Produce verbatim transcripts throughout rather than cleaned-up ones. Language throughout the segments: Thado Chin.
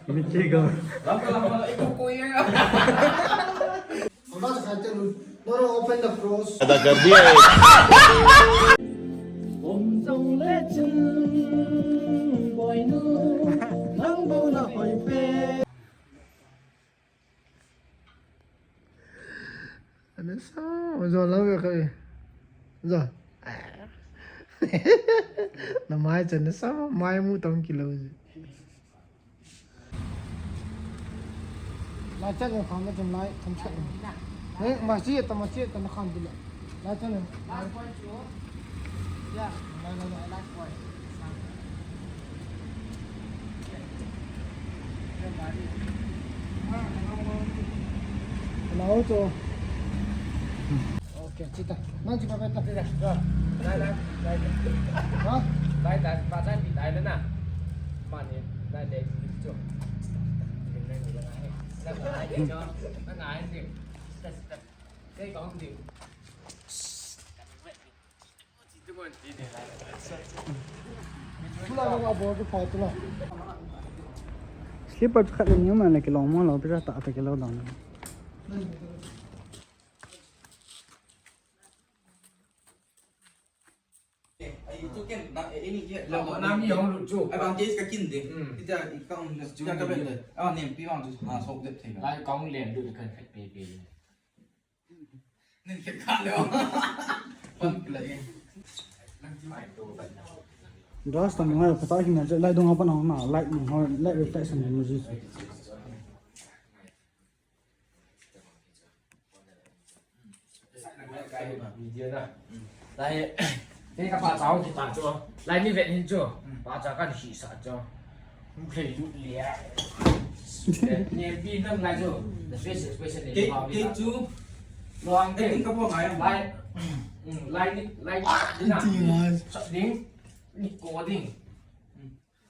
Michiko. Open the cross. Ana sa, majo lang ka kai. Jo. Na mai chan na sa, mai mu tong kilo. Lai chan na kham na chan lai, kham chan. He, ma chi ta, ma chi ta na kham dile. Lai chan na. Hello, cho. Okay, chita. Nang chi pa pa ta. Lai, lai, lai. Ha? Lai, lai, pa chan pi lai le na. Ma ni, lai le cho. Lai, lai, cho. Lai, lai, cho. Lai, lai, cho. Lai, lai, cho. Slipper khat le ni ma le kilong mo lo, pisa ta ta kilong dong. Lo na mi hong lu chu. Advantage ka kin de. Hmm. Kita ka um, kita ka bet de. Ah, nem pi wang chu, ah, sok de thei. Lai kong lem du kan khat pe pe. Dust tam ngai pata ki na lai dong apa na na light ni ho light reflection ni ji. Lai, te ka pa chao ki ta chu. Lai ni vet hin chu. Pa cha kan hi sa chu. Hung thei lut le. Ni pi nam lai chu. The face expression ni. Ke, ke chu. Lo ang ke. Ka po ngai. Lai. Mm, lai ni, lai ni. Ti ngai. Sa ding. Ni ko ding.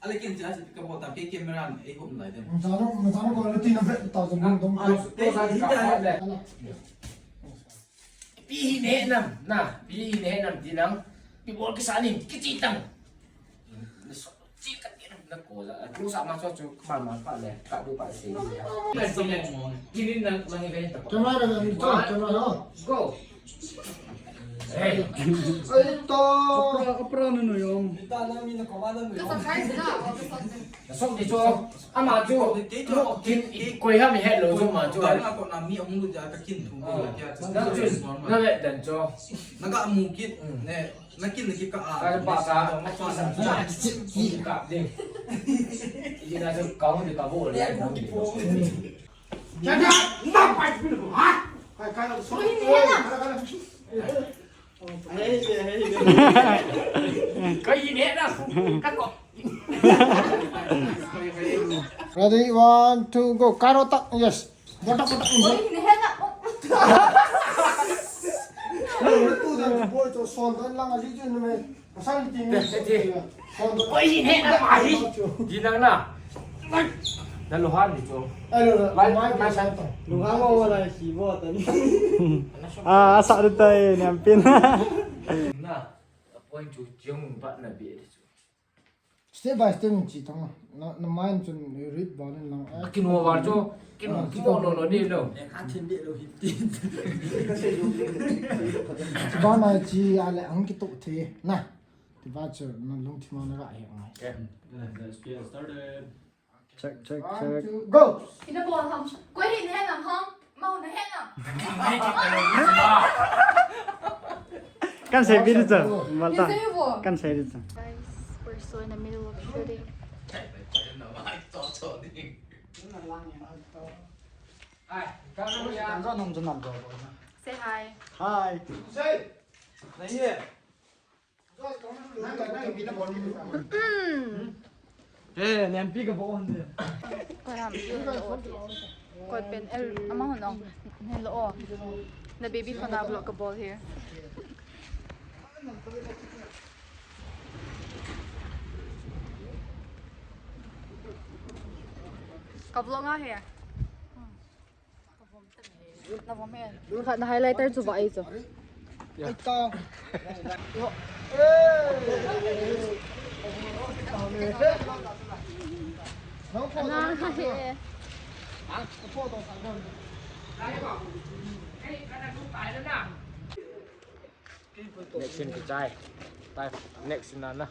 Ale ken cha ka po ta ke camera ni ei hom lai de. Machano, machano ko le ti na vet ta chu dong dong. Ah, ko sa ka le. Pi hi ne nam, na, pi hi ne nam ti nang, pi bol kisa ni, kiti tang. Na so, chi ka ti nam, na ko la, ko sa ma so chu, ma ma pa le, ka du pa se. Kini nang, nang ni ve ta. Camera, camera, camera. Go. Hey. Ay, to. Opera, opera na no yom. Kita na mi na ko ma na no yom. Surprise na. Sok di chu, ama chu, kin, koi ham hello chu ma chu. Dai ma ko na mi ong lu ja ka kin thum la kya. Na chu, na le dan chu. Na ka mu kit, ne, na kin na ki ka a. Ka pa ka, ma pa sa. Ka ding. Ina chu ka hu de ka bo le. Kya kya? Na pa chu ha. Ka ka so. Ready, one, two, go. Karo tak, yes. Go tak, go tak. Boy, to son, dan lang, ali jun me. Pasal ti me. Oi, hi ne na mai. Di nang na. Na lo han di chu. Ai lo, mai, mai san to. Lo han mo wala si bo ta ni. Ah, asa de tai ni ampin. Na, a point chu chiang ba na bi di chu. Step by step ni chi tang. Na, na mind chun read ba ni lang. Kin mo ba chu. Kin mo, kin mo lo lo di lo. Ka thin di lo hi ti. Ba na chi ale ang ki to the. Na. Ti ba chu na lung thi ma na ra he ngai. Okay. Let's get started. Check, check, check. Go! Ina bol ham. Koi hi ne nam ham. Mau ne nam. Kan sei bi chu. Malta. Kan sei bi chu. Guys, we're still in the middle of shooting. Say hi. Hi. Hey, nempi ka bo hon de. Koi ham, koi pen el, ama hon ong. Hello. Na baby phone a vlog ka bol here. Ka vlog a he. Na vom he. Khat na highlighter chu ba ai chu. Ai ta. Yo. Eh. Ana he. Next scene kichai. Tai, next scene na na.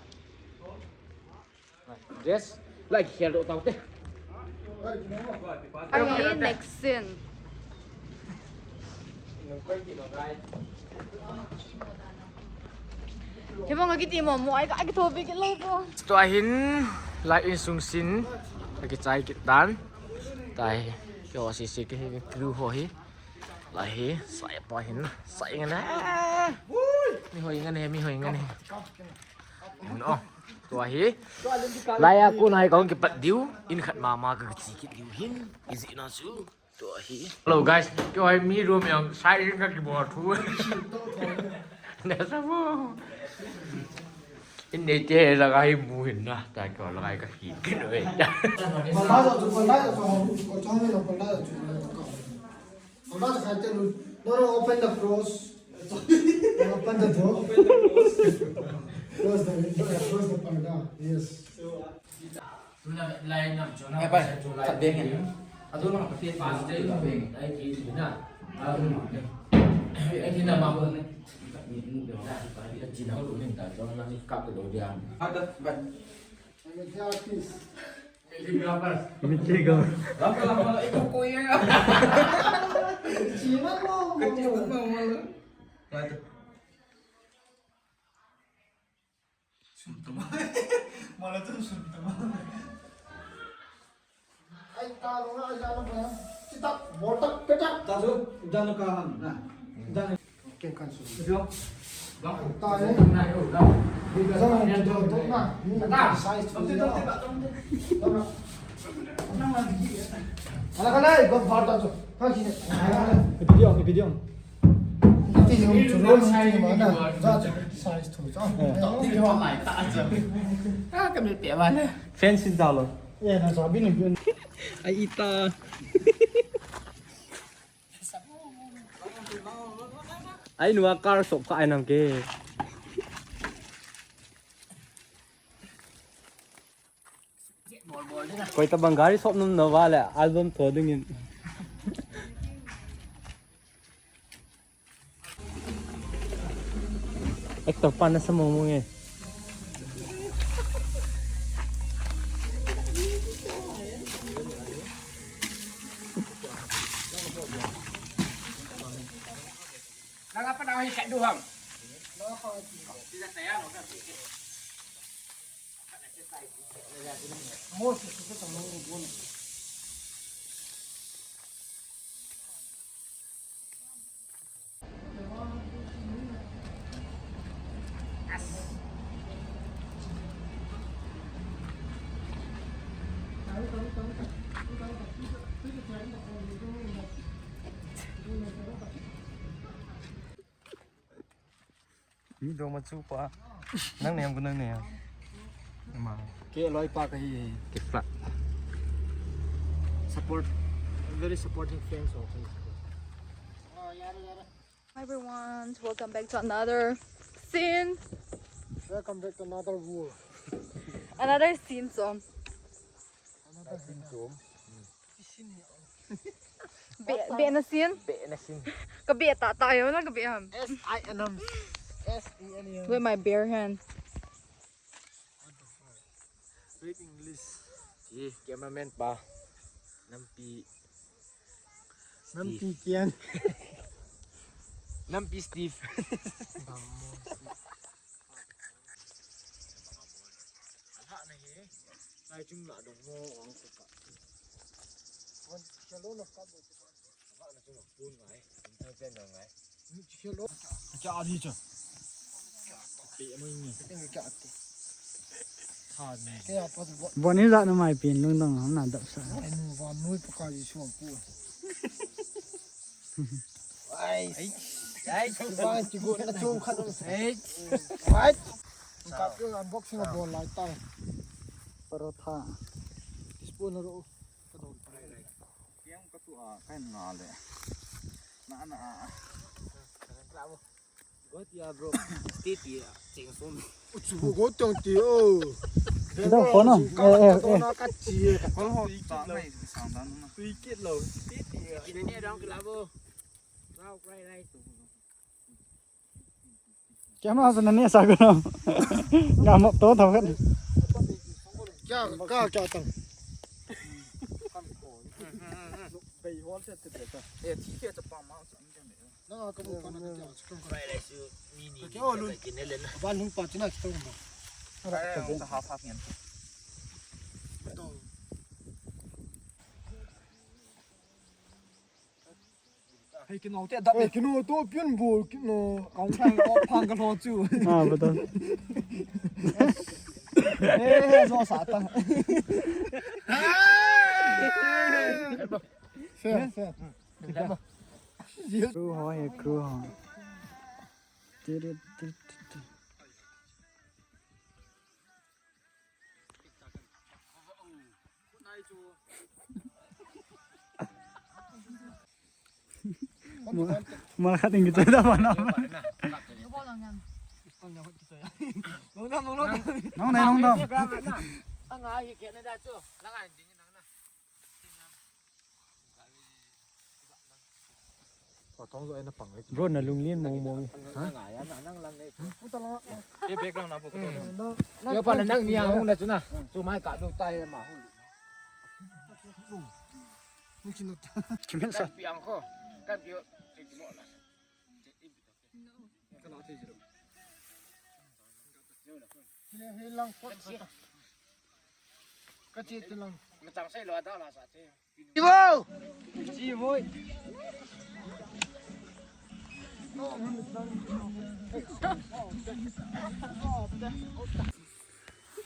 Dress, lai kikhel doh tau te. Ahi, next scene. Kei bang kiti mo mo, ai ka, ai kithopi kit lou po. Tua hin, lai insung scene, akichai kit tan. Tai, keiho sese kei hi, crew ho hi. Lai hi, sai pa hin, sai ngan e. Mi hoi ngan e, mi hoi ngan e. No. Tua hi. Lai a kon a hi kahung kipat diu, in khat mama kachi kit diu hin. Ijeh inem chu. Tua hi. Hello guys, keiho mi room jong sai in kakibol thu. Nasa mo. In neite langa hi mu hin na, ta keiho langa hi kahi kit uve. Hold on, hold on, hold on, hold on. Hold on, hold on. No, no, open the close. Open the door. Open the close. Close the window, close the parda. Yes. Tuna lai nam chuna. Eh, pai, khat beng e. Adu na ka fit pa stay na beng. Ai ki na. Ai ki na ma ko ne. Ni mu de na. Ai ki na ko ne ta chuna ni kap do dia. Ada, but I'm a therapist. Michigan. Lama-lama, ikaw, kuya. Kecil banget, malu. Waduh. Suntuk. Malah tuh suntuk. Ay, talo nga, ay, ano ba yan? Sitak, boltak, petak. Taso, udah nakahan. Nah, udah. Keng kan su. Ito. Tayo. Tayo. Tayo. Tayo. Tayo. Tayo. Ala ka lai, go bar ta chu. Ka ji ne. Video, video. Ti yung chu roll ni ti ma na. Za chu size two chu. Ti ho mai ta chu. Ka ka mi pe ba le. Fancy dollar. Ye na sa bi ni. Ai ita. Ai nua car sop kha ai nam ke. Koi tabang gari sop nom na vale album tho ding in. Actor pa nasa mong mong e. Mi dong ma chu pa. Nang nem ko nang nem. Ma. Ke loi pa ka hi. Ke flat. Support, very supportive fans of him. Hi everyone, welcome back to another scene. Welcome back to another world. Another scene song. Another scene song. Be, be na sin. Be na sin. Ka be ta ta yo na ka be ham. S I N M. S E N E M. With my bare hand. What the fuck? Read English. Ye, cameraman pa. Nampi. Nampi Kian. Nampi Steve. Alhah na hi. Lai chung la dong mo ang ko ka. Wan, shalom of kabo. Alhah na chung pun ngai. Intel pen ngai. Shalom. Cha di cha. Pe mo ni. Pe mo cha te. Tha ni. Ke apa tu buat? Buat ni la na mai pin lung dong na dap sa. Ai nu va nu pa ka ji suang pu. Ai. Ai. Ai. Ba chi go na chung khat. Ai. Ai. Ka ke unboxing bol lai tai. Parotha. Spoon ro. Ka don. Yang ka tu a kan na le. Na na. Go ti a bro. Ti ti a. Ching sum. U chu go tong ti o. Dou ko no. Eh, eh, eh. Kol ho ta ngai sang dan na. Tui kit lo. Ti ti. Kine ne dong kila bo. Rau krai rai tu. Kya ma sa na ne sa ko no. Nga mo to tho kan. Kya ka kya tang. Bei hol se te ta. Eh, ti ke ta pa ma sa. Nang a ka bu pa na ka tia, ka ka. Bai lai su mi ni. Ka ke o lun. Ka kine le na. Ban hung pa tina ka tong ba. Ai, sa ha ha ngen. To. Hei, kino te dap. Hei, kino to pian bu, kino. Kong phang, kong phang ka lo chu. Ah, betul. Eh, zo sa ta. Fair, fair. Crew ho, ye crew ho. Ti, ti, ti, ti, ti. Mo, mo khat ding kichoi da ba na. Nong nai nong dong. Bro, na lunglen mong mong. Ha? Yo pa na nang ni ang na chu na. Chu mai ka du tai ma hu. Kimin sa. Pi ang ko. Kan pi. Ka che te lang. Ibo!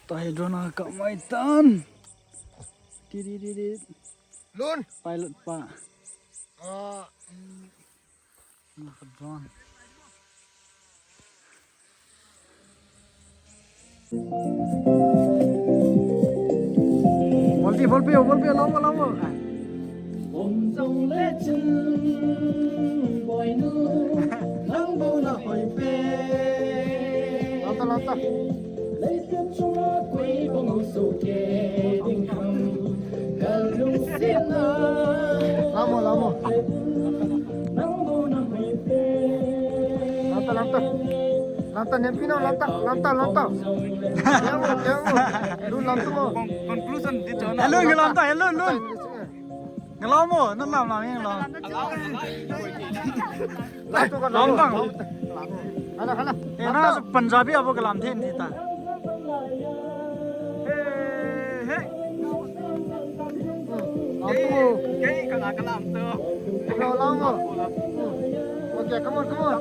Tai drone a ka mai tan. Ti, ti, ti, ti. Lun. Pilot pa. Ah, mm. Naka drone. Volpi, volpi, volpi, lama, lama. Lanta, lanta. Lamo, lamo. Lanta, lanta. Lanta, nepi na, lanta, lanta, lanta. Tiang mo, tiang mo. Lu lanta mo. Con-, conclusion di chona. Hello, lanta, hello, hello. Ngalom mo, nalam lam ngalom. Lam tang. Ana, ana. Eh, na Punjabi abo kalam then thi ta. Hey, hey. Lam tu. Hey, kana kalam tu. Lam, lam mo. Okay, come on, come on.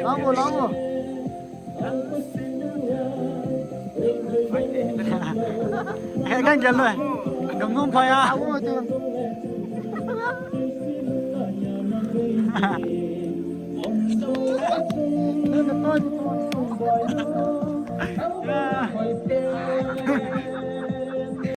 Lam mo, lam mo. He kan gel noi. Gam nom phai a.